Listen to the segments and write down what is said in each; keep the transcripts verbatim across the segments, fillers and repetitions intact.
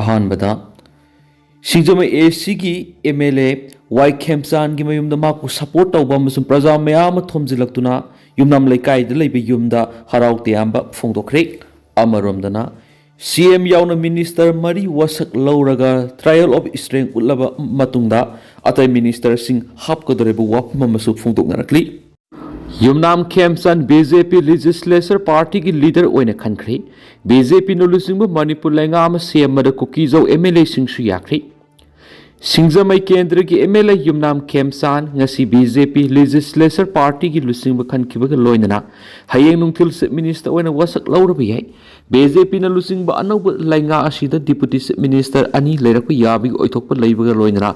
ꯑꯍꯥꯟꯕꯗ, ꯁꯤꯡꯖꯃꯩ ꯑꯦ ꯁꯤꯒꯤ M L A ꯋꯥꯏ ꯈꯦꯝꯆꯥꯟꯒꯤ ꯃꯌꯨꯝꯗ ꯃꯍꯥꯛꯄꯨ ꯁꯄꯣꯔꯠ ꯇꯧꯕ ꯑꯃꯁꯨꯡ ꯄ꯭ꯔꯖꯥ ꯃꯌꯥꯝ ꯑꯃ ꯊꯣꯝꯖꯤꯜꯂꯛꯇꯨꯅ ꯌꯨꯝꯅꯥꯝ ꯂꯩꯀꯥꯏꯗ ꯂꯩꯕ ꯌꯨꯝꯗ ꯍꯔꯥꯎ ꯇꯌꯥꯝꯕ ꯐꯣꯡꯗꯣꯛꯈ꯭ꯔꯦ꯫ ꯑꯃꯔꯣꯝꯗꯅ, ꯁꯤ ꯑꯦꯝ ꯌꯥꯎꯅ ꯃꯤꯅꯤꯁꯇꯔ ꯃꯔꯤ ꯋꯥꯁꯛ ꯂꯧꯔꯒ trial of strength ꯎꯠꯂꯕ ꯃꯇꯨꯡꯗ ꯑꯇꯩ ꯃꯤꯅꯤꯁꯇꯔꯁꯤꯡ ꯍꯥꯞꯀꯗꯧꯔꯤꯕ ꯋꯥꯐꯝ ꯑꯃꯁꯨ ꯐꯣꯡꯗꯣꯛꯅꯔꯛꯂꯤ꯫ ꯌꯨꯝꯅꯥꯝ ꯈꯦꯝꯆꯥꯟ ꯕꯤ ꯖꯦ ꯄꯤ ꯂꯦꯖꯤꯁꯂꯦꯆꯔ ꯄꯥꯔꯇꯤꯒꯤ ꯂꯤꯗꯔ ꯑꯣꯏꯅ ꯈꯟꯈ꯭ꯔꯦ꯫ ꯕꯤ ꯖꯦ ꯄꯤꯅ ꯂꯨꯆꯤꯡꯕ ꯃꯅꯤꯄꯨꯔ ꯂꯩꯉꯥꯛ ꯑꯃ ꯁꯦꯝꯕꯗ ꯀꯨꯀꯤꯖꯧ ꯑꯦꯝ ꯑꯦꯜ ꯑꯦꯁꯤꯡꯁꯨ ꯌꯥꯈ꯭ꯔꯦ꯫ ꯁꯤꯡꯖꯃꯩ ꯀꯦꯟꯗ꯭ꯔꯒꯤ ꯑꯦꯝ ꯑꯦꯜ ꯑꯦ ꯌꯨꯝꯅꯥꯝ ꯈꯦꯝꯆꯥꯟ ꯉꯁꯤ ꯕꯤ ꯖꯦ ꯄꯤ ꯂꯦꯖꯤꯁꯂꯦꯆꯔ ꯄꯥꯔꯇꯤꯒꯤ ꯂꯨꯆꯤꯡꯕ ꯈꯟꯈꯤꯕꯒ ꯂꯣꯏꯅꯅ ꯍꯌꯦꯡ ꯅꯨꯡꯊꯤꯜ ꯆꯤꯐ ꯃꯤꯅꯤꯁꯇꯔ ꯑꯣꯏꯅ ꯋꯥꯁꯛ ꯂꯧꯔꯕ ꯌꯥꯏ꯫ ꯕꯤ ꯖꯦ ꯄꯤꯅ ꯂꯨꯆꯤꯡꯕ ꯑꯅꯧꯕ ꯂꯩꯉꯥꯛ ꯑꯁꯤꯗ ꯗꯤꯄꯨꯇꯤ ꯆꯤꯐ ꯃꯤꯅꯤꯁꯇꯔ ꯑꯅꯤ ꯂꯩꯔꯛꯄ ꯌꯥꯕꯒꯤ ꯑꯣꯏꯊꯣꯛꯄ ꯂꯩꯕꯒ ꯂꯣꯏꯅꯅ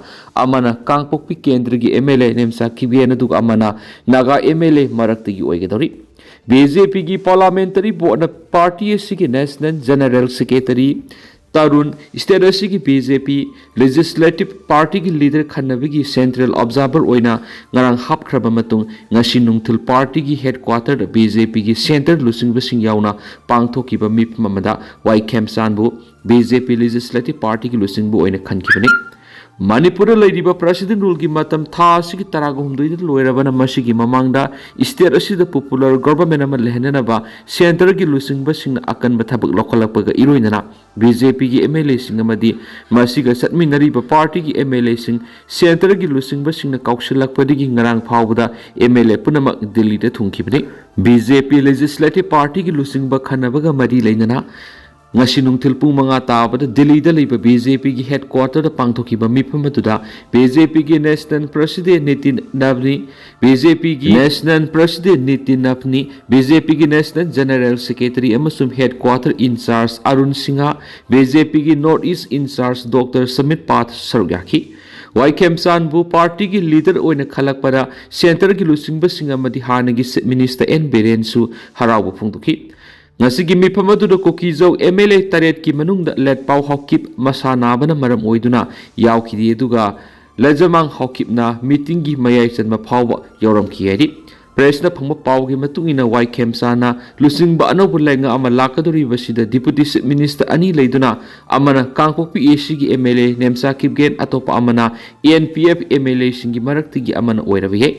ꯑꯃꯅ ꯀꯥꯡꯄꯣꯛꯄꯤ ꯀꯦꯟꯗ꯭ꯔꯒꯤ ꯑꯦꯝ ꯑꯦꯜ ꯑꯦ ꯅꯦꯝꯆꯥ ꯀꯤꯕꯦꯟ, ꯑꯗꯨꯒ ꯑꯃꯅ ꯅꯥꯒꯥ ꯑꯦꯝ ꯑꯦꯜ ꯑꯦ ꯃꯔꯛꯇꯒꯤ ꯑꯣꯏꯒꯗꯧꯔꯤ꯫ ꯕꯤ ꯖꯦ ꯄꯤꯒꯤ ꯄꯥꯔꯂꯥꯃꯦꯟꯇꯔꯤ ꯕꯣꯔꯗꯅ ꯄꯥꯔꯇꯤ ꯑꯁꯤꯒꯤ national general secretary Tarun, state ꯑꯁꯤꯒꯤ ꯕꯤ ꯖꯦ ꯄꯤ ꯂꯦꯖꯤꯁꯂꯦꯇꯤꯚ ꯄꯥꯔꯇꯤꯒꯤ ꯂꯤꯗꯔ ꯈꯟꯅꯕꯒꯤ ꯁꯦꯟꯇ꯭ꯔꯦꯜ ꯑꯣꯕꯖꯥꯔꯚꯔ ꯑꯣꯏꯅ ꯉꯔꯥꯡ ꯍꯥꯞꯈ꯭ꯔꯕ ꯃꯇꯨꯡ, ꯉꯁꯤ ꯅꯨꯡꯊꯤꯜ ꯄꯥꯔꯇꯤꯒꯤ ꯍꯦꯗꯀ꯭ꯋꯥꯇꯔꯗ ꯕꯤ ꯖꯦ ꯄꯤꯒꯤ ꯁꯦꯟꯇꯔ ꯂꯨꯆꯤꯡꯕꯁꯤꯡ ꯌꯥꯎꯅ ꯄꯥꯡꯊꯣꯛꯈꯤꯕ ꯃꯤꯐꯝ ꯑꯃꯗ ꯋꯥꯏ ꯈꯦꯝꯆꯥꯟꯕꯨ ꯕꯤ ꯖꯦ ꯄꯤ ꯂꯦꯖꯤꯁꯂꯦꯇꯤꯚ ꯄꯥꯔꯇꯤꯒꯤ ꯂꯨꯆꯤꯡꯕ ꯑꯣꯏꯅ ꯈꯟꯈꯤꯕꯅꯤ꯫ ꯃꯅꯤꯄꯨꯔꯗ ꯂꯩꯔꯤꯕ ꯄ꯭ꯔꯁꯤꯗꯦꯟ ꯔꯨꯜꯒꯤ ꯃꯇꯝ ꯊꯥ ꯑꯁꯤꯒꯤ ꯇꯔꯥꯒ ꯍꯨꯝꯗꯣꯏꯗ ꯂꯣꯏꯔꯕꯅ, ꯃꯁꯤꯒꯤ ꯃꯃꯥꯡꯗ ꯁ꯭ꯇꯦꯠ ꯑꯁꯤꯗ ꯄꯣꯄꯨꯂꯔ ꯒꯣꯚꯔꯟꯃꯦꯟꯠ ꯑꯃ ꯂꯩꯍꯟꯅꯅꯕ ꯁꯦꯟꯇꯔꯒꯤ ꯂꯨꯆꯤꯡꯕꯁꯤꯡꯅ ꯑꯀꯟꯕ ꯊꯕꯛ ꯂꯧꯈꯠꯂꯛꯄꯒ ꯏꯔꯣꯏꯅꯅ ꯕꯤ ꯖꯦ ꯄꯤꯒꯤ ꯑꯦꯝ ꯑꯦꯜ ꯑꯦꯁꯤꯡ ꯑꯃꯗꯤ ꯃꯁꯤꯒ ꯆꯠꯃꯤꯟꯅꯔꯤꯕ ꯄꯥꯔꯇꯤꯒꯤ ꯑꯦꯝ ꯑꯦꯜ ꯑꯦꯁꯤꯡ ꯁꯦꯟꯇꯔꯒꯤ ꯂꯨꯆꯤꯡꯕꯁꯤꯡꯅ ꯀꯧꯁꯤꯜꯂꯛꯄꯗꯒꯤ ꯉꯔꯥꯡ ꯐꯥꯎꯕꯗ ꯑꯦꯝ ꯑꯦꯜ ꯑꯦ ꯄꯨꯝꯅꯃꯛ ꯗꯤꯜꯂꯤꯗ ꯊꯨꯡꯈꯤꯕꯅꯤ꯫ ꯕꯤ ꯖꯦ ꯄꯤ ꯂꯦꯖꯤꯁꯂꯦꯇꯤꯚ ꯄꯥꯔꯇꯤꯒꯤ ꯂꯨꯆꯤꯡꯕ ꯈꯟꯅꯕꯒ ꯃꯔꯤ ꯂꯩꯅꯅ ꯉꯁꯤ ꯅꯨꯡꯊꯤꯜ ꯄꯨꯡ ꯃꯉꯥ ꯇꯥꯕꯗ ꯗꯤꯜꯂꯤꯗ ꯂꯩꯕ ꯕꯤ ꯖꯦ ꯄꯤꯒꯤ ꯍꯦꯗꯀ꯭ꯋꯥꯇꯔꯗ ꯄꯥꯡꯊꯣꯛꯈꯤꯕ ꯃꯤꯐꯝ ꯑꯗꯨꯗ ꯕꯤ ꯖꯦ ꯄꯤꯒꯤ ꯅꯦꯁꯅꯦꯜ ꯄ꯭ꯔꯁꯤꯗꯦꯟ ꯅꯤꯇꯤꯟ ꯅꯕꯅꯤ, ꯕꯤ ꯖꯦ ꯄꯤꯒꯤ ꯅꯦꯁꯅꯦꯜ ꯄ꯭ꯔꯁꯤꯗꯦꯟ ꯅꯤꯇꯤꯟ ꯅꯕꯅꯤ, ꯕꯤ ꯖꯦ ꯄꯤꯒꯤ ꯅꯦꯁꯅꯦꯜ ꯖꯦꯅꯔꯦꯜ ꯁꯦꯀ꯭ꯔꯦꯇꯔꯤ ꯑꯃꯁꯨꯡ headquarter incharge Arun Singh, B J ꯄꯤꯒꯤ north east incharge doctor Sambit Patra ꯁꯔꯨꯛ ꯌꯥꯈꯤ꯫ ꯋꯥꯏ ꯈꯦꯝꯆꯥꯟꯕꯨ ꯄꯥꯔꯇꯤꯒꯤ ꯂꯤꯗꯔ ꯑꯣꯏꯅ ꯈꯜꯂꯛꯄꯗ ꯁꯦꯟꯇꯔꯒꯤ ꯂꯨꯆꯤꯡꯕꯁꯤꯡ ꯑꯃꯗꯤ ꯍꯥꯟꯅꯒꯤ ꯆꯤꯐ ꯃꯤꯅꯤꯁꯇꯔ ꯑꯦꯟ ꯕꯤꯔꯦꯟꯁꯨ ꯍꯔꯥꯎꯕ ꯐꯣꯡꯗꯣꯛꯈꯤ꯫ ꯉꯁꯤꯒꯤ ꯃꯤꯐꯝ ꯑꯗꯨꯗ ꯀꯨꯀꯤꯖꯧ ꯑꯦꯝ ꯑꯦꯜ ꯑꯦ ꯇꯔꯦꯠꯀꯤ ꯃꯅꯨꯡꯗ ꯂꯦꯠꯄꯥꯎ ꯍꯥꯎꯀꯤꯞ ꯃꯁꯥ ꯅꯥꯕꯅ ꯃꯔꯝ ꯑꯣꯏꯗꯨꯅ ꯌꯥꯎꯈꯤꯗꯦ, ꯑꯗꯨꯒ ꯂꯖꯃꯥꯡ ꯍꯥꯎꯀꯤꯞꯅ ꯃꯤꯇꯤꯡꯒꯤ ꯃꯌꯥꯏ ꯆꯟꯕ ꯐꯥꯎꯕ ꯌꯥꯎꯔꯝꯈꯤ ꯍꯥꯏꯔꯤ꯫ ꯄ꯭ꯔꯦꯁꯅ ꯐꯪꯕ ꯄꯥꯎꯒꯤ ꯃꯇꯨꯡ ꯏꯟꯅ, ꯋꯥꯏ ꯈꯦꯝꯆꯥꯟꯅ ꯂꯨꯆꯤꯡꯕ ꯑꯅꯧꯕ ꯂꯩꯉꯥꯛ ꯑꯃ ꯂꯥꯛꯀꯗꯧꯔꯤꯕꯁꯤꯗ Deputy Chief Minister ꯑꯅꯤ ꯂꯩꯗꯨꯅ, ꯑꯃꯅ ꯀꯥꯡꯄꯣꯛꯄꯤ A C ꯒꯤ M L A Nemcha Kipgen, ꯑꯇꯣꯞꯄ ꯑꯃꯅ N P F M L A ꯁꯤꯡꯒꯤ ꯃꯔꯛꯇꯒꯤ ꯑꯃꯅ ꯑꯣꯏꯔꯕ ꯌꯥꯏ꯫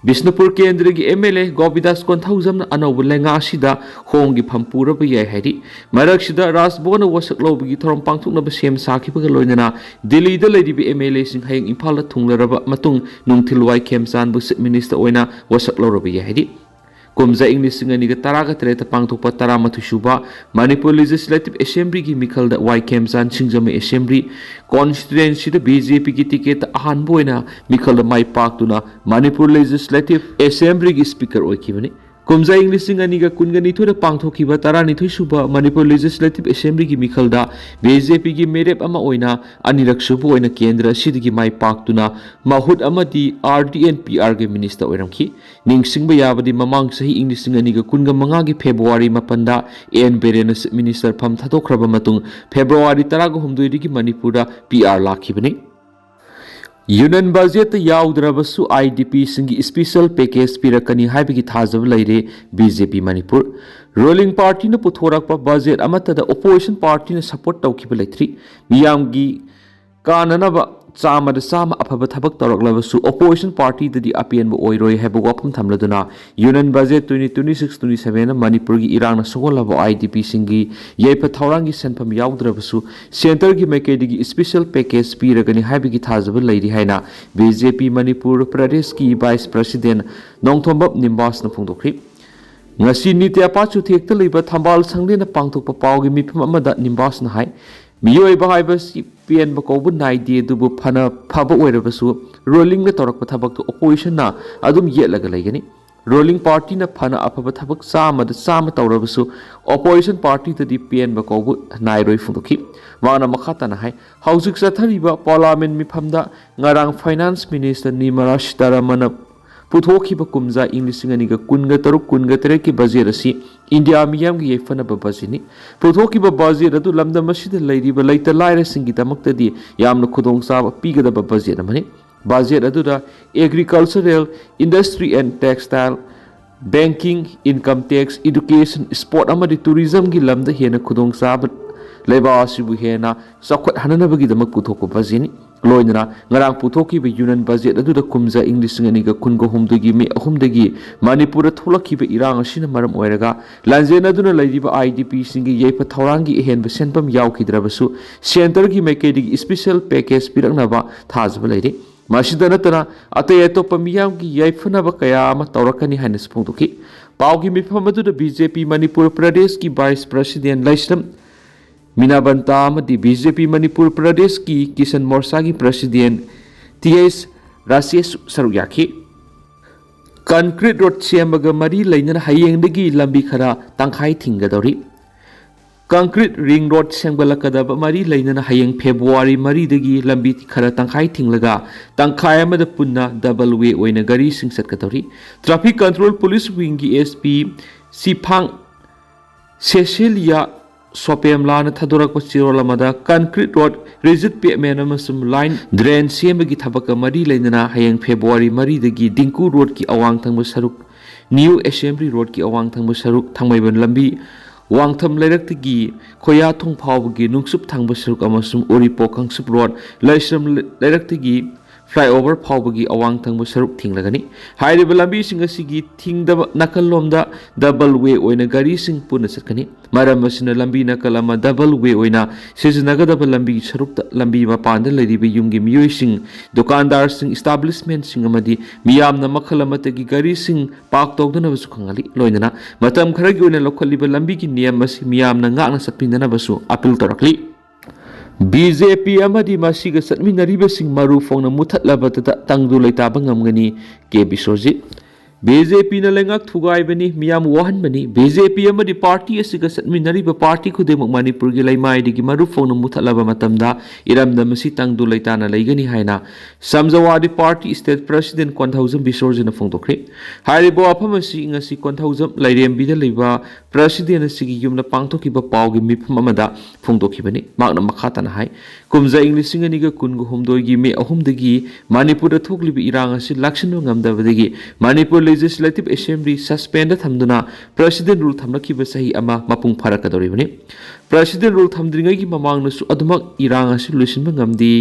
ꯕꯤꯁꯅꯨꯄꯨꯔ ꯀꯦꯟꯗ꯭ꯔꯒꯤ M L A ꯒꯣꯄꯤꯗꯥꯁ ꯀꯣꯟꯊꯧꯖꯝꯅ ꯑꯅꯧꯕ ꯂꯩꯉꯥꯛ ꯑꯁꯤꯗ ꯍꯣꯡꯒꯤ ꯐꯝ ꯄꯨꯔꯕ ꯌꯥꯏ ꯍꯥꯏꯔꯤ꯫ ꯃꯔꯛꯁꯤꯗ ꯔꯥꯖ ꯚꯕꯟꯅ ꯋꯥꯁꯛ ꯂꯧꯕꯒꯤ ꯊꯧꯔꯝ ꯄꯥꯡꯊꯣꯛꯅꯕ ꯁꯦꯝ ꯁꯥꯈꯤꯕꯒ ꯂꯣꯏꯅꯅ ꯗꯤꯜꯂꯤꯗ ꯂꯩꯔꯤꯕ M L A ꯁꯤꯡ ꯍꯌꯦꯡ ꯏꯝꯐꯥꯜꯗ ꯊꯨꯡꯂꯔꯕ ꯃꯇꯨꯡ, ꯅꯨꯡꯊꯤꯜꯋꯥꯏ ꯈꯦꯝꯆꯥꯟꯕꯨ Chief Minister ꯑꯣꯏꯅ ꯋꯥꯁꯛ ꯂꯧꯔꯕ ꯌꯥꯏ ꯍꯥꯏꯔꯤ꯫ ꯀꯨꯝꯖꯥ ꯏꯪ ꯂꯤꯁꯤꯡ ꯑꯅꯤꯒ ꯇꯔꯥꯒ ꯇꯔꯦꯠꯇ ꯄꯥꯡꯊꯣꯛꯄ ꯇꯔꯥꯃꯥꯊꯣꯏ ꯁꯨꯕ ꯃꯅꯤꯄꯨꯔ Legislative Assembly ꯒꯤ ꯃꯤꯈꯜꯗ ꯋꯥꯏ ꯈꯦꯝꯆꯥꯟ ꯁꯤꯡꯖꯃꯩ Assembly Constituency ꯗ B J P ꯒꯤ ticket ꯇ ꯑꯍꯥꯟꯕ ꯑꯣꯏꯅ ꯃꯤꯈꯜꯗ ꯃꯥꯏ ꯄꯥꯛꯇꯨꯅ ꯃꯅꯤꯄꯨꯔ Legislative Assembly ꯒꯤ Speaker ꯑꯣꯏꯈꯤꯕꯅꯤ꯫ ꯀꯨꯝꯖꯥ ꯏꯪ ꯂꯤꯁꯤꯡ ꯑꯅꯤꯒ ꯀꯨꯟꯒ ꯅꯤꯊꯣꯏꯗ ꯄꯥꯡꯊꯣꯛꯈꯤꯕ ꯇꯔꯥꯅꯤꯊꯣꯏ ꯁꯨꯕ ꯃꯅꯤꯄꯨꯔ Legislative Assembly ꯒꯤ ꯃꯤꯈꯜꯗ B J P ꯒꯤ ꯃꯤꯔꯦꯞ ꯑꯃ ꯑꯣꯏꯅ ꯑꯅꯤꯔꯛ ꯁꯨꯕ ꯑꯣꯏꯅ ꯀꯦꯟꯗ꯭ꯔ ꯑꯁꯤꯗꯒꯤ ꯃꯥꯏ ꯄꯥꯛꯇꯨꯅ ꯃꯍꯨꯠ ꯑꯃꯗꯤ R D and P R ꯒꯤ Minister ꯑꯣꯏꯔꯝꯈꯤ꯫ ꯅꯤꯡꯁꯤꯡꯕ ꯌꯥꯕꯗꯤ, ꯃꯃꯥꯡ ꯆꯍꯤ ꯏꯪ ꯂꯤꯁꯤꯡ ꯑꯅꯤꯒ ꯀꯨꯟꯒ ꯃꯉꯥꯒꯤ February ꯃꯥꯄꯟꯗ N ꯕꯤꯔꯦꯟꯅ Chief Minister ꯐꯝ ꯊꯥꯗꯣꯛꯈ꯭ꯔꯕ ꯃꯇꯨꯡ, February ꯇꯔꯥꯍꯨꯝꯗꯣꯏꯗꯒꯤ ꯃꯅꯤꯄꯨꯔꯗ P R ꯂꯥꯛꯈꯤꯕꯅꯤ꯫ Union budget ꯇ ꯌꯥꯎꯗ꯭ꯔꯕꯁꯨ I D P ꯁꯤꯡꯒꯤ special package ꯄꯤꯔꯛꯀꯅꯤ ꯍꯥꯏꯕꯒꯤ ꯊꯥꯖꯕ ꯂꯩꯔꯦ B J P Manipur. Ruling party ꯅ ꯄꯨꯊꯣꯔꯛꯄ budget ꯑꯃꯠꯇꯗ opposition party ꯅ support ꯇꯧꯈꯤꯕ ꯂꯩꯇ꯭ꯔꯤ꯫ ꯃꯤꯌꯥꯝꯒꯤ ꯀꯥꯟꯅꯅꯕ ꯆꯥꯝꯃꯗ ꯆꯥꯝꯃ ꯑꯐꯕ ꯊꯕꯛ ꯇꯧꯔꯛꯂꯕꯁꯨ, opposition party ꯗꯗꯤ ꯑꯄꯦꯟꯕ ꯑꯣꯏꯔꯣꯏ ꯍꯥꯏꯕ ꯋꯥꯐꯝ ꯊꯝꯂꯗꯨꯅ, Union budget twenty twenty-six twenty-seven ꯅ ꯃꯅꯤꯄꯨꯔꯒꯤ ꯏꯔꯥꯡꯅ ꯁꯣꯛꯍꯜꯂꯕ I D P ꯁꯤꯡꯒꯤ ꯌꯥꯏꯐ ꯊꯧꯔꯥꯡꯒꯤ ꯁꯦꯟꯐꯝ ꯌꯥꯎꯗ꯭ꯔꯕꯁꯨ, centre ꯒꯤ ꯃꯥꯏꯀꯩꯗꯒꯤ special package ꯄꯤꯔꯒꯅꯤ ꯍꯥꯏꯕꯒꯤ ꯊꯥꯖꯕ ꯂꯩꯔꯤ ꯍꯥꯏꯅ B J P ꯃꯅꯤꯄꯨꯔ ꯄ꯭ꯔꯗꯦꯁꯀꯤ Vice President ꯅꯣꯡꯊꯣꯝꯕꯝ ꯅꯤꯝꯕꯥꯁꯅ ꯐꯣꯡꯗꯣꯛꯈ꯭ꯔꯤ꯫ ꯉꯁꯤ ꯅꯤꯇ꯭ꯌ ꯄꯥꯠ ꯆꯨꯊꯦꯛꯇ ꯂꯩꯕ ꯊꯝꯕꯥꯜ ꯁꯪꯂꯦꯟꯅ ꯄꯥꯡꯊꯣꯛꯄ ꯄꯥꯎꯒꯤ ꯃꯤꯐꯝ ꯑꯃꯗ ꯅꯤꯝꯕꯥꯁꯅ ꯍꯥꯏ, ꯃꯤꯑꯣꯏꯕ ꯍꯥꯏꯕꯁꯤ ꯄꯦꯟꯕ ꯀꯧꯕ ꯅꯥꯏꯗꯦ, ꯑꯗꯨꯕꯨ ꯐꯅ ꯐꯕ ꯑꯣꯏꯔꯕꯁꯨ, ruling ꯅ ꯇꯧꯔꯛꯄ ꯊꯕꯛꯇꯨ opposition ꯅ ꯑꯗꯨꯝ ꯌꯦꯠꯂꯒ ꯂꯩꯒꯅꯤ꯫ Ruling party ꯅ ꯐꯅ ꯑꯐꯕ ꯊꯕꯛ ꯆꯥꯝꯃꯗ ꯆꯥꯝꯃ ꯇꯧꯔꯕꯁꯨ, opposition party ꯗꯗꯤ ꯄꯦꯟꯕ ꯀꯧꯕ ꯅꯥꯏꯔꯣꯏ ꯐꯣꯡꯗꯣꯛꯈꯤ꯫ ꯃꯍꯥꯛꯅ ꯃꯈꯥ ꯇꯥꯅ ꯍꯥꯏ, ꯍꯧꯖꯤꯛ ꯆꯠꯊꯔꯤꯕ parliament ꯃꯤꯐꯝꯗ ꯉꯔꯥꯡ Finance Minister ꯅꯤꯔꯃꯂꯥ ꯁꯤꯇꯥꯔꯥꯃꯟꯅ ꯄꯨꯊꯣꯛꯈꯤꯕ ꯀꯨꯝꯖꯥ ꯏꯪ ꯂꯤꯁꯤꯡ ꯑꯅꯤꯒ ꯀꯨꯟꯒ ꯇꯔꯨꯛ ꯀꯨꯟꯒ ꯇꯔꯦꯠꯀꯤ budget ꯑꯁꯤ ꯏꯟꯗꯤꯌꯥ ꯃꯤꯌꯥꯝꯒꯤ ꯌꯥꯏꯐꯅꯕ budget ꯅꯤ꯫ ꯄꯨꯊꯣꯛꯈꯤꯕ budget ꯑꯗꯨ ꯂꯝꯗꯝ ꯑꯁꯤꯗ ꯂꯩꯔꯤꯕ ꯂꯩꯇ ꯂꯥꯏꯔꯁꯤꯡꯒꯤꯗꯃꯛꯇꯗꯤ ꯌꯥꯝꯅ ꯈꯨꯗꯣꯡꯆꯥꯕ ꯄꯤꯒꯗꯕ budget ꯑꯃꯅꯤ꯫ ꯕꯖꯦꯠ ꯑꯗꯨꯗ Agricultural, Industry and Textile, Banking, Income Tax, Education, Sport ꯑꯃꯗꯤ Tourismꯒꯤ ꯂꯝꯗ ꯍꯦꯟꯅ ꯈꯨꯗꯣꯡꯆꯥꯕ ꯂꯩꯕꯥꯛ ꯑꯁꯤꯕꯨ ꯍꯦꯟꯅ ꯆꯥꯎꯈꯠꯍꯟꯅꯅꯕꯒꯤꯗꯃꯛ ꯄꯨꯊꯣꯛꯄ ꯕꯖꯦꯠꯅꯤ꯫ ꯂꯣꯏꯅꯅ ꯉꯔꯥꯡ ꯄꯨꯊꯣꯛꯈꯤꯕ ꯌꯨꯅꯤꯌꯟ ꯕꯖꯦꯠ ꯑꯗꯨꯗ ꯀꯨꯝꯖꯥ ꯏꯪ ꯂꯤꯁꯤꯡ ꯑꯅꯤꯒ ꯀꯨꯟꯒ ꯍꯨꯝꯗꯣꯏꯒꯤ ꯃꯦ ꯑꯍꯨꯝꯗꯒꯤ ꯃꯅꯤꯄꯨꯔꯗ ꯊꯣꯛꯂꯛꯈꯤꯕ ꯏꯔꯥꯡ ꯑꯁꯤꯅ ꯃꯔꯝ ꯑꯣꯏꯔꯒ ꯂꯥꯟꯖꯦꯟꯅꯗꯨꯅ ꯂꯩꯔꯤꯕ IDPꯁꯤꯡꯒꯤ ꯌꯥꯏꯐ ꯊꯧꯔꯥꯡꯒꯤ ꯑꯍꯦꯟꯕ ꯁꯦꯟꯐꯝ ꯌꯥꯎꯈꯤꯗ꯭ꯔꯕꯁꯨ, ꯁꯦꯟꯇꯔꯒꯤ ꯃꯥꯏꯀꯩꯗꯒꯤ special package ꯄꯤꯔꯛꯅꯕ ꯊꯥꯖꯕ ꯂꯩꯔꯤ꯫ ꯃꯁꯤꯗ ꯅꯠꯇꯅ ꯑꯇꯩ ꯑꯇꯣꯞꯄ ꯃꯤꯌꯥꯝꯒꯤ ꯌꯥꯏꯐꯅꯕ ꯀꯌꯥ ꯑꯃ ꯇꯧꯔꯛꯀꯅꯤ ꯍꯥꯏꯅꯁꯨ ꯐꯣꯡꯗꯣꯛꯈꯤ꯫ ꯄꯥꯎꯒꯤ ꯃꯤꯐꯝ ꯑꯗꯨꯗ BJP ꯃꯅꯤꯄꯨꯔ ꯄ꯭ꯔꯗꯦꯁꯀꯤ Vice President ꯂꯥꯏꯁ꯭ꯔꯝ ꯃꯤꯅꯥꯕꯟꯇꯥ ꯑꯃꯗꯤ BJP ꯃꯅꯤꯄꯨꯔ ꯄ꯭ꯔꯗꯦꯁꯀꯤ Kisan ꯃꯣꯔꯆꯥꯒꯤ President T H Rajesh ꯁꯔꯨꯛ ꯌꯥꯈꯤ꯫ Concrete road ꯁꯦꯝꯕꯒ ꯃꯔꯤ ꯂꯩꯅꯅ ꯍꯌꯦꯡꯗꯒꯤ ꯂꯝꯕꯤ ꯈꯔ ꯇꯪꯈꯥꯏ ꯊꯤꯡꯒꯗꯧꯔꯤ꯫ Concrete ring road ꯁꯦꯝꯒꯠꯂꯛꯀꯗꯕ ꯃꯔꯤ ꯂꯩꯅꯅ ꯍꯌꯦꯡ ꯐꯦꯕ꯭ꯔꯨꯋꯥꯔꯤ ꯃꯔꯤꯗꯒꯤ ꯂꯝꯕꯤ ꯈꯔ ꯇꯪꯈꯥꯏ ꯊꯤꯡꯂꯒ ꯇꯪꯈꯥꯏ ꯑꯃꯗ ꯄꯨꯟꯅ double way ꯑꯣꯏꯅ ꯒꯥꯔꯤꯁꯤꯡ ꯆꯠꯀꯗꯧꯔꯤ꯫ Traffic Control Police Wingꯒꯤ SP ꯁꯤꯐꯥꯡ ꯁꯦꯁꯤꯂꯤꯌꯥ ꯁꯣꯄꯦꯝꯂꯥꯅ ꯊꯥꯗꯣꯔꯛꯄ ꯆꯦꯔꯣꯜ ꯑꯃꯗ concrete road, rigid pavement ꯑꯃꯁꯨꯡ line drain ꯁꯦꯝꯕꯒꯤ ꯊꯕꯛꯀ ꯃꯔꯤ ꯂꯩꯅꯅ ꯍꯌꯦꯡ ꯐꯦꯕ꯭ꯔꯨꯋꯥꯔꯤ ꯃꯔꯤꯗꯒꯤ ꯗꯤꯡꯀꯨ ꯔꯣꯗꯀꯤ ꯑꯋꯥꯡ ꯊꯪꯕ ꯁꯔꯨꯛ, New Assembly Roadꯀꯤ ꯑꯋꯥꯡ ꯊꯪꯕ ꯁꯔꯨꯛ, ꯊꯥꯡꯃꯩꯕꯟ ꯂꯝꯕꯤ, ꯋꯥꯡꯊꯝ ꯂꯩꯔꯛꯇꯒꯤ ꯈꯣꯌꯥꯊꯣꯡ ꯐꯥꯎꯕꯒꯤ ꯅꯨꯡꯁꯨꯞ ꯊꯪꯕ ꯁꯔꯨꯛ ꯑꯃꯁꯨꯡ ꯎꯔꯤꯄꯣꯛ ꯀꯥꯡꯆꯨꯞ ꯔꯣꯗ, ꯂꯥꯏꯁ꯭ꯔꯝ ꯂꯩꯔꯛꯇꯒꯤ flyover ꯐꯥꯎꯕꯒꯤ ꯑꯋꯥꯡ ꯊꯪꯕ ꯁꯔꯨꯛ ꯊꯤꯡꯂꯒꯅꯤ꯫ ꯍꯥꯏꯔꯤꯕ ꯂꯝꯕꯤꯁꯤꯡ ꯑꯁꯤꯒꯤ ꯊꯤꯡꯗꯕ ꯅꯥꯀꯜꯂꯣꯝꯗ double way ꯑꯣꯏꯅ ꯒꯥꯔꯤꯁꯤꯡ ꯄꯨꯟꯅ ꯆꯠꯀꯅꯤ꯫ ꯃꯔꯝ ꯑꯁꯤꯅ ꯂꯝꯕꯤ ꯅꯥꯀꯜ ꯑꯃ double way ꯑꯣꯏꯅ ꯁꯤꯖꯤꯟꯅꯒꯗꯕ ꯂꯝꯕꯤꯒꯤ ꯁꯔꯨꯛꯇ ꯂꯝꯕꯤ ꯃꯄꯥꯟꯗ ꯂꯩꯔꯤꯕ ꯌꯨꯝꯒꯤ ꯃꯤꯑꯣꯏꯁꯤꯡ, ꯗꯨꯀꯥꯟꯗꯥꯔꯁꯤꯡ, establishmentꯁꯤꯡ ꯑꯃꯗꯤ ꯃꯤꯌꯥꯝꯅ ꯃꯈꯜ ꯑꯃꯠꯇꯒꯤ ꯒꯥꯔꯤꯁꯤꯡ park ꯇꯧꯗꯅꯕꯁꯨ ꯈꯪꯍꯜꯂꯤ꯫ ꯂꯣꯏꯅꯅ ꯃꯇꯝ ꯈꯔꯒꯤ ꯑꯣꯏꯅ ꯂꯧꯈꯠꯂꯤꯕ ꯂꯝꯕꯤꯒꯤ ꯅꯤꯌꯝ ꯑꯁꯤ ꯃꯤꯌꯥꯝꯅ ꯉꯥꯛꯅ ꯆꯠꯃꯤꯟꯅꯅꯕꯁꯨ appeal ꯇꯧꯔꯛꯂꯤ꯫ BJP ꯑꯃꯗꯤ ꯃꯁꯤꯒ ꯆꯠꯃꯤꯟꯅꯔꯤꯕꯁꯤꯡ ꯃꯔꯨ ꯐꯣꯡꯅ ꯃꯨꯊꯠꯂꯕꯗꯇ ꯇꯪꯗꯨ ꯂꯩꯇꯥꯕ ꯉꯝꯒꯅꯤ, ꯀꯦ ꯕꯤꯁ꯭ꯋꯖꯤꯠ꯫ ꯕꯤ ꯖꯦ ꯄꯤꯅ ꯂꯩꯉꯥꯛ ꯊꯨꯒꯥꯏꯕꯅꯤ, ꯃꯤꯌꯥꯝ ꯋꯥꯍꯟꯕꯅꯤ꯫ ꯕꯤ ꯖꯦ ꯄꯤ ꯑꯃꯗꯤ ꯄꯥꯔꯇꯤ ꯑꯁꯤꯒ ꯆꯠꯃꯤꯟꯅꯔꯤꯕ ꯄꯥꯔꯇꯤ ꯈꯨꯗꯤꯡꯃꯛ ꯃꯅꯤꯄꯨꯔꯒꯤ ꯂꯩꯃꯥꯏꯗꯒꯤ ꯃꯔꯨꯞ ꯐꯥꯎꯅ ꯃꯨꯊꯠꯂꯕ ꯃꯇꯝꯗ ꯏꯔꯝꯗꯝ ꯑꯁꯤ ꯇꯪꯗꯨ ꯂꯩꯇꯥꯅ ꯂꯩꯒꯅꯤ ꯍꯥꯏꯅ ꯁꯃꯥꯖꯋꯥꯗꯤ ꯄꯥꯔꯇꯤ ꯁ꯭ꯇꯦꯠ ꯄ꯭ꯔꯁꯤꯗꯦꯟ ꯀꯣꯟꯊꯧꯖꯝ ꯕꯤꯁꯣꯔꯖꯤꯅ ꯐꯣꯡꯗꯣꯛꯈ꯭ꯔꯦ꯫ ꯍꯥꯏꯔꯤꯕ ꯋꯥꯐꯝ ꯑꯁꯤ ꯉꯁꯤ ꯀꯣꯟꯊꯧꯖꯝ ꯂꯥꯏꯔꯦꯝꯕꯤꯗ ꯂꯩꯕ ꯄ꯭ꯔꯁꯤꯗꯦꯟ ꯑꯁꯤꯒꯤ ꯌꯨꯝꯗ ꯄꯥꯡꯊꯣꯛꯈꯤꯕ ꯄꯥꯎꯒꯤ ꯃꯤꯐꯝ ꯑꯃꯗ ꯐꯣꯡꯗꯣꯛꯈꯤꯕꯅꯤ꯫ ꯃꯍꯥꯛꯅ ꯃꯈꯥ ꯇꯥꯅ ꯍꯥꯏ, ꯀꯨꯝꯖꯥ ꯏꯪ ꯂꯤꯁꯤꯡ ꯑꯅꯤꯒ ꯀꯨꯟꯒ ꯍꯨꯝꯗꯣꯏꯒꯤ ꯃꯦ ꯑꯍꯨꯝꯗꯒꯤ ꯃꯅꯤꯄꯨꯔꯗ ꯊꯣꯛꯂꯤꯕ ꯏꯔꯥꯡ ꯑꯁꯤ ꯂꯥꯛꯁꯤꯟꯕ ꯉꯝꯗꯕꯗꯒꯤ ꯃꯅꯤꯄꯨꯔ ꯂꯦꯖꯤꯁꯂꯦꯇꯤꯚ ꯑꯦꯁꯦꯝꯕ꯭ꯂꯤ ꯁꯁꯄꯦꯟꯗ ꯊꯝꯗꯨꯅ ꯄ꯭ꯔꯁꯤꯗꯦꯟ ꯔꯨꯜ ꯊꯝꯂꯛꯈꯤꯕ ꯆꯍꯤ ꯑꯃ ꯃꯄꯨꯡ ꯐꯥꯔꯛꯀꯗꯧꯔꯤꯕꯅꯤ꯫ ꯄ꯭ꯔꯁꯤꯗꯦꯟ ꯔꯨꯜ ꯊꯝꯗ꯭ꯔꯤꯉꯩꯒꯤ ꯃꯃꯥꯡꯗꯁꯨ ꯑꯗꯨꯃꯛ ꯏꯔꯥꯡ ꯑꯁꯤ ꯂꯣꯏꯁꯤꯟꯕ ꯉꯝꯗꯦ,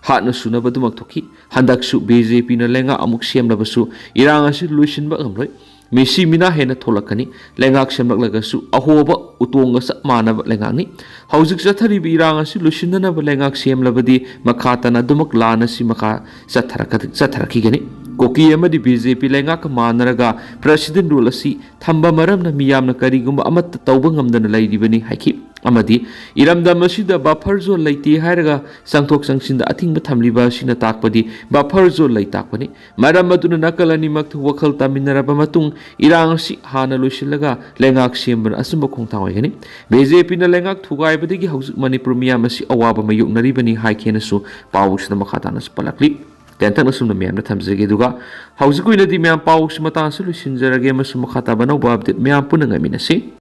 ꯍꯥꯠꯅ ꯁꯨꯅꯕ ꯑꯗꯨꯃꯛ ꯊꯣꯛꯈꯤ꯫ ꯍꯟꯗꯛꯁꯨ ꯕꯤ ꯖꯦ ꯄꯤꯅ ꯂꯩꯉꯥꯛ ꯑꯃꯨꯛ ꯁꯦꯝꯂꯕꯁꯨ ꯏꯔꯥꯡ ꯑꯁꯤ ꯂꯣꯏꯁꯤꯟꯕ ꯉꯝꯂꯣꯏ꯫ ꯃꯤꯁꯤ ꯃꯤꯅꯥ ꯍꯦꯟꯅ ꯊꯣꯛꯂꯛꯀꯅꯤ꯫ ꯂꯩꯉꯥꯛ ꯁꯦꯝꯂꯛꯂꯒꯁꯨ ꯑꯍꯣꯕ ꯎꯇꯣꯡꯒ ꯆꯞ ꯃꯥꯟꯅꯕ ꯂꯩꯉꯥꯛꯅꯤ꯫ ꯍꯧꯖꯤꯛ ꯆꯠꯊꯔꯤꯕ ꯏꯔꯥꯡ ꯑꯁꯤ ꯂꯣꯏꯁꯤꯟꯅꯅꯕ ꯂꯩꯉꯥꯛ ꯁꯦꯝꯂꯕꯗꯤ ꯃꯈꯥ ꯇꯥꯅ ꯑꯗꯨꯃꯛ ꯂꯥꯟ ꯑꯁꯤ ꯃꯈꯥ ꯆꯠꯊꯔꯛꯀ-, ꯆꯠꯊꯔꯛꯈꯤꯒꯅꯤ꯫ ꯀꯨꯀꯤ ꯑꯃꯗꯤ ꯕꯤ ꯖꯦ ꯄꯤ ꯂꯩꯉꯥꯛꯀ ꯃꯥꯟꯅꯔꯒ ꯄ꯭ꯔꯁꯤꯗꯦꯟ ꯔꯨꯜ ꯑꯁꯤ ꯊꯝꯕ ꯃꯔꯝꯅ ꯃꯤꯌꯥꯝꯅ ꯀꯔꯤꯒꯨꯝꯕ ꯑꯃꯠꯇ ꯇꯧꯕ ꯉꯝꯗꯅ ꯂꯩꯔꯤꯕꯅꯤ ꯍꯥꯏꯈꯤ꯫ ꯑꯃꯗꯤ ꯏꯔꯝꯗꯝ ꯑꯁꯤꯗ ꯕꯐꯔ ꯖꯣꯟ ꯂꯩꯇꯦ ꯍꯥꯏꯔꯒ ꯆꯪꯊꯣꯛ ꯆꯪꯁꯤꯟꯗ ꯑꯊꯤꯡꯕ ꯊꯝꯂꯤꯕ ꯑꯁꯤꯅ ꯇꯥꯛꯄꯗꯤ ꯕꯐꯔ ꯖꯣꯟ ꯂꯩ ꯇꯥꯛꯄꯅꯤ꯫ ꯃꯔꯝ ꯑꯗꯨꯅ ꯅꯥꯀꯜ ꯑꯅꯤꯃꯛꯇ ꯋꯥꯈꯜ ꯇꯥꯃꯤꯟꯅꯔꯕ ꯃꯇꯨꯡ ꯏꯔꯥꯡ ꯑꯁꯤ ꯍꯥꯟꯅ ꯂꯣꯏꯁꯤꯜꯂꯒ ꯂꯩꯉꯥꯛ ꯁꯦꯝꯕꯅ ꯑꯆꯨꯝꯕ ꯈꯣꯡꯊꯥꯡ ꯑꯣꯏꯒꯅꯤ꯫ ꯕꯤ ꯖꯦ ꯄꯤꯅ ꯂꯩꯉꯥꯛ ꯊꯨꯒꯥꯏꯕꯗꯒꯤ ꯍꯧꯖꯤꯛ ꯃꯅꯤꯄꯨꯔ ꯃꯤꯌꯥꯝ ꯑꯁꯤ ꯑꯋꯥꯕ ꯃꯥꯌꯣꯛꯅꯔꯤꯕꯅꯤ ꯍꯥꯏꯈꯤꯅꯁꯨ ꯄꯥꯎꯁꯤꯗ ꯃꯈꯥ ꯇꯥꯅꯁꯨ ꯄꯜꯂꯛꯂꯤ꯫ ꯇꯦꯟꯇꯛꯅ ꯁꯨꯝꯅ ꯃꯌꯥꯝꯗ ꯊꯝꯖꯒꯦ꯫ ꯑꯗꯨꯒ ꯍꯧꯖꯤꯛ ꯑꯣꯏꯅꯗꯤ ꯃꯌꯥꯝ ꯄꯥꯎꯁꯤ ꯃꯇꯥꯡꯁꯤ ꯂꯣꯏꯁꯤꯟꯖꯔꯒꯦ ꯑꯃꯁꯨꯡ ꯃꯈꯥ ꯇꯥꯕ ꯑꯅꯧꯕ ꯑꯞꯗꯦꯠ ꯃꯌꯥꯝ ꯄꯨꯟꯅ ꯉꯥꯏꯃꯤꯟꯅꯁꯤ꯫